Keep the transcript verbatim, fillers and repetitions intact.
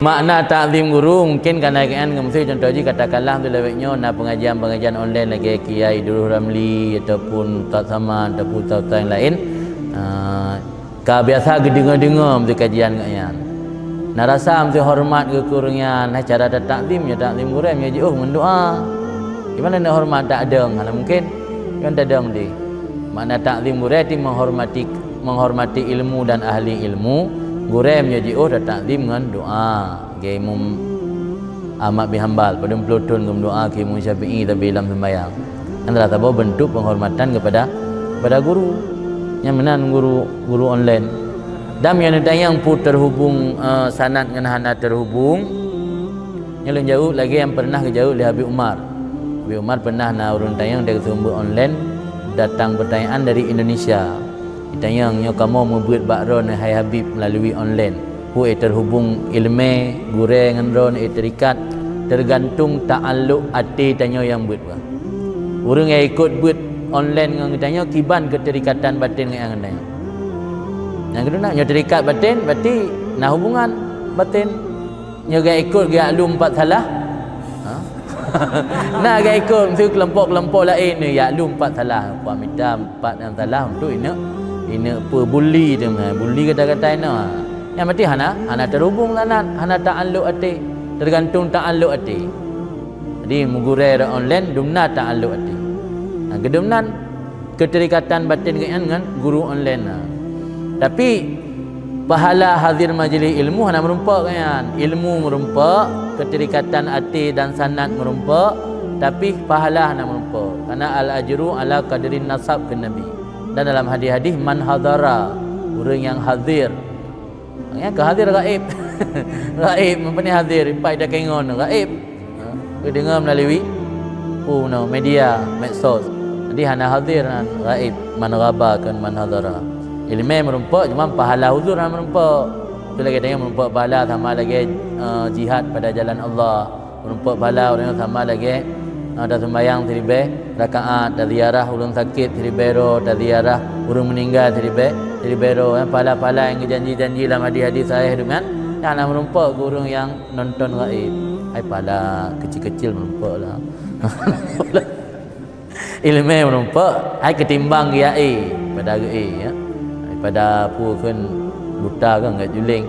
Makna takzim guru mungkin ka na geuan, meusti contoh jih katakanlah tu lewat nyoe na pengajian-pengajian online lagée Kiai Idrus Ramli ataupun Ustaz Saman ataupun ustaz-ustaz yang lain. Ah, ka biasa geudeungoe-deungoe meusti kajian geuh nyan. Na rasa meusti horeumat geuh keu ureuëng nyan, nah cara tatakzim nyoe takzim gurée nyoe jiôh ngon doa. Gimana nak horeumat tak adong? Hana mungkin. Kan tadong deh. Makna takzim gurée ti menghormati menghormati ilmu dan ahli ilmu, gurée meunyoe jiôh tatakzim ngon doa. Lagée Imam Ahmad bin Hambal, padum ploh thon geumeudoa keu Imam Syafi'i tapi lam sembahyang. Adalah saboh bentuk penghormatan kepada kepada guru. Nyang meunan guru guru online. Dan nyang neutanyong peue terhubung, eh, sanad ngon hana terhubung. Nyoe lôn jaweueb lagée nyang pernah geujaweueb lé Habib Umar. Habib Umar pernah na ureuëng tanyong dari sumber online, datang pertanyaan dari Indonesia. Tanyong nyoe kamoe meubeuet bak droeneuh hai Habib melalui online. Peue terhubung ilmu gurée ngon droeneuh terikat tergantung ta'alluq até tanyoe nyang beuet bah. Ureuëng nyang ikot beuet online ngon geutanyoe kiban keuterikatan batin ngon geutanyoe. Nyang keudua nyoe terikat batin berarti na hubungan batin. Nyoe gak ikot gak lom empat salah. Ha? Na gak ikot mesti kelompok-kelompok lain ni yak lom empat salah. Puan mita empat yang salah untuk ineuk ineuk pebuli tu mah. Buli kata-kata ina. Yang penting hana hana terhubung sanad, hana ta'alluq até. Tergantung ta'alluq até. Jadi meugurée online dumna ta'alluq até. Nah, geudumnan keuterikatan batin geuhnyan ngon guru online na. Tapi pahala hadir majlis ilmu hana meurumpok geuhnyan. Ilmu meurumpok, keuterikatan até dan sanad meurumpok, tapi pahala hana meurumpok. Karena al ajru ala qadrin nasab keu Nabi. Dan dalam hadis-hadis man hadara, ureuëng nyang hadir. Nyang keu hadir gaib. Gaib, apa ni hadir? Pai dah kengon gaib. Ha? Keudeungoe melalui, oh, no, media, medsos. Jadi hana hadir nan gaib, man ghaba kan man hadara. Ilmu meurumpok, cuma pahala huzur hana meurumpok. Tu lagi tanya meurumpok pahala sama lagi, eh, jihad pada jalan Allah. Meurumpok pahala ureuëng sama lagi, eh, ada sembahyang siribée rakaat, ada ziarah ureuëng sakit siribée ro, ada ziarah ureuëng meninggal siribée, siribée ro. Eh, pahala-pahala yang janji-janji dalam hadis-hadis sahih dengan, yang hana meurumpok gurung yang nonton gaib. Hai pahala kecil-kecil meurumpok lah. Ilmu meurumpok, hai ketimbang ya eh, pada eh ya. Daripada apa kan buta kan enggak juling.